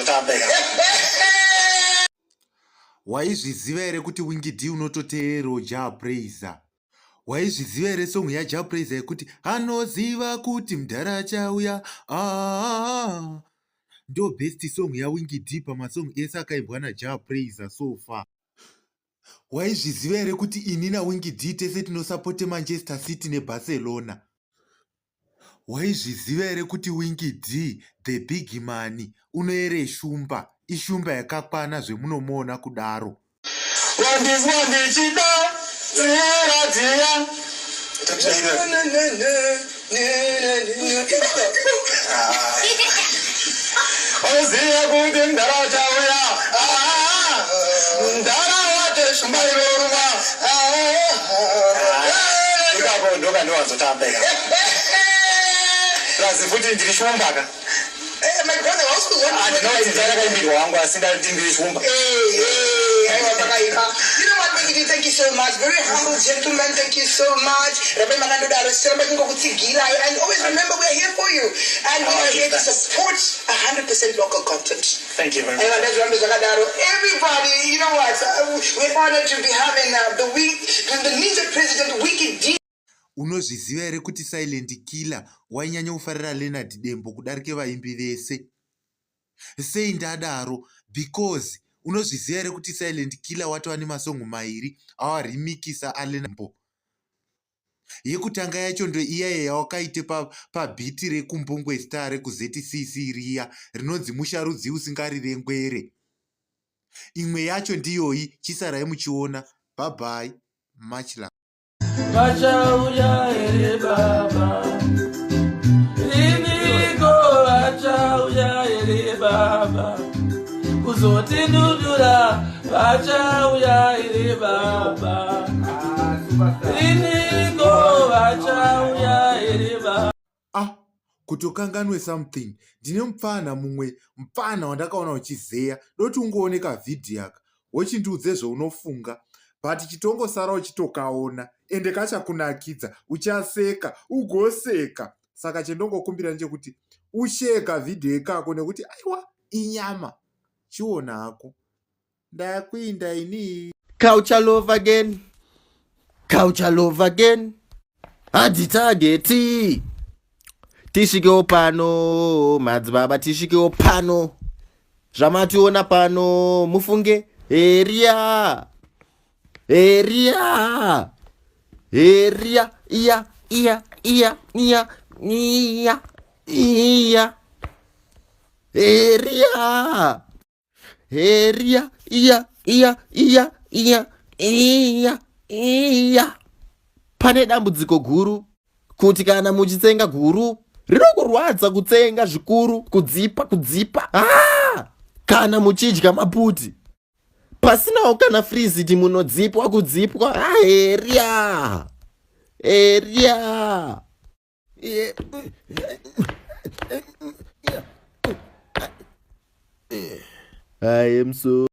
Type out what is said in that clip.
ndowanzotamba. Waizviziva here kuti Winky D unototeererawo Jah Prayzah? Waizviziva here song yaJah Prayzah yekuti anoziva kuti mudhara achauya ah, ndo best song yaWinky D pamasong ese akaimbwa naJah Prayzah so far. Waizviziva here kuti ini naWinky D tese tinosapote Manchester City neBarcelona? Waizviziva here kuti Winky D the big man unoere shumba, ishumba yakakwana zvemunomuona kudaro. Wandizwa ndichida radziya. Oziva kuti mdara achauya. Mdara wate shumba inoruma. Ipapo ndoka ndowanzotamba ika. Plus futi ndiri shumba ka. Eh, my brother, hausi kuzwa Handina kuti ndakaimbirwa wangu asi ndati ndiri shumba. Hey, hey, aiwa pakaipa. You know what, Winky D, thank you so much. Very humble gentleman, thank you so much. Rambai makandodaro, tichiramba tingokutsigirai. And always remember, we are here for you. And we are here to support 100% local content. Thank you very much. Aiwa, ndazvirambe zvakadaro. Everybody, you know what? We're honored to be having the Ninja President, Winky D. Unozviziva here kuti Silent Killer wainyanya kufarira Leonard Dembo kudarike vaimbi vese? Sei ndadaro? Because unozviziva here kuti Silent Killer watova nemasongo mairi awaremikisa aLeonard Dembo? Yekutanga yacho ndo iya yawakaite pabeat rekuMbungwe Star rekuZCC riya rinonzi musharudzi usingarire ngwere. Imwe yacho ndiyoyi, chisarai muchiona. Bye bye, much love. Vachauya here baba? Riniko vachauya here baba? Kuzotindudura vachauya here baba? Riniko vachauya here baba? Ah, kutokanganwe something. Ndine mupfana mumwe mupfana wandakaona uchizeya. Doti ungooneka vhidhiyo aka wochindiudze zvaunofunga, but chitongosara uchitokaona ende kachakunakidza, uchaseka ugoseka. Saka chendongokumbira ndechekuti usheka vhidhiyo ikako nekuti aiwa inyama. Chiona hako, ndakuinda ini. Culture love again. Culture love again. Hadzitageti. Tisvikewo pano, madzibaba tisvikewo pano. Zvamationa pano, mufunge heria. Heria. Heria. Iya, iya, iya, iya, iya, iya. Heria. Heria. Iya, iya, iya, iya, iya, iya. Pane dambudziko guru kuti kana muchitsenga guru rinokurwadza kutsenga zvikuru, kudzipa kudzipa. Ah! Kana muchidya maputi pasinawo kana friziti munodzipwa kudzipwa. Ah, heria heria. I am so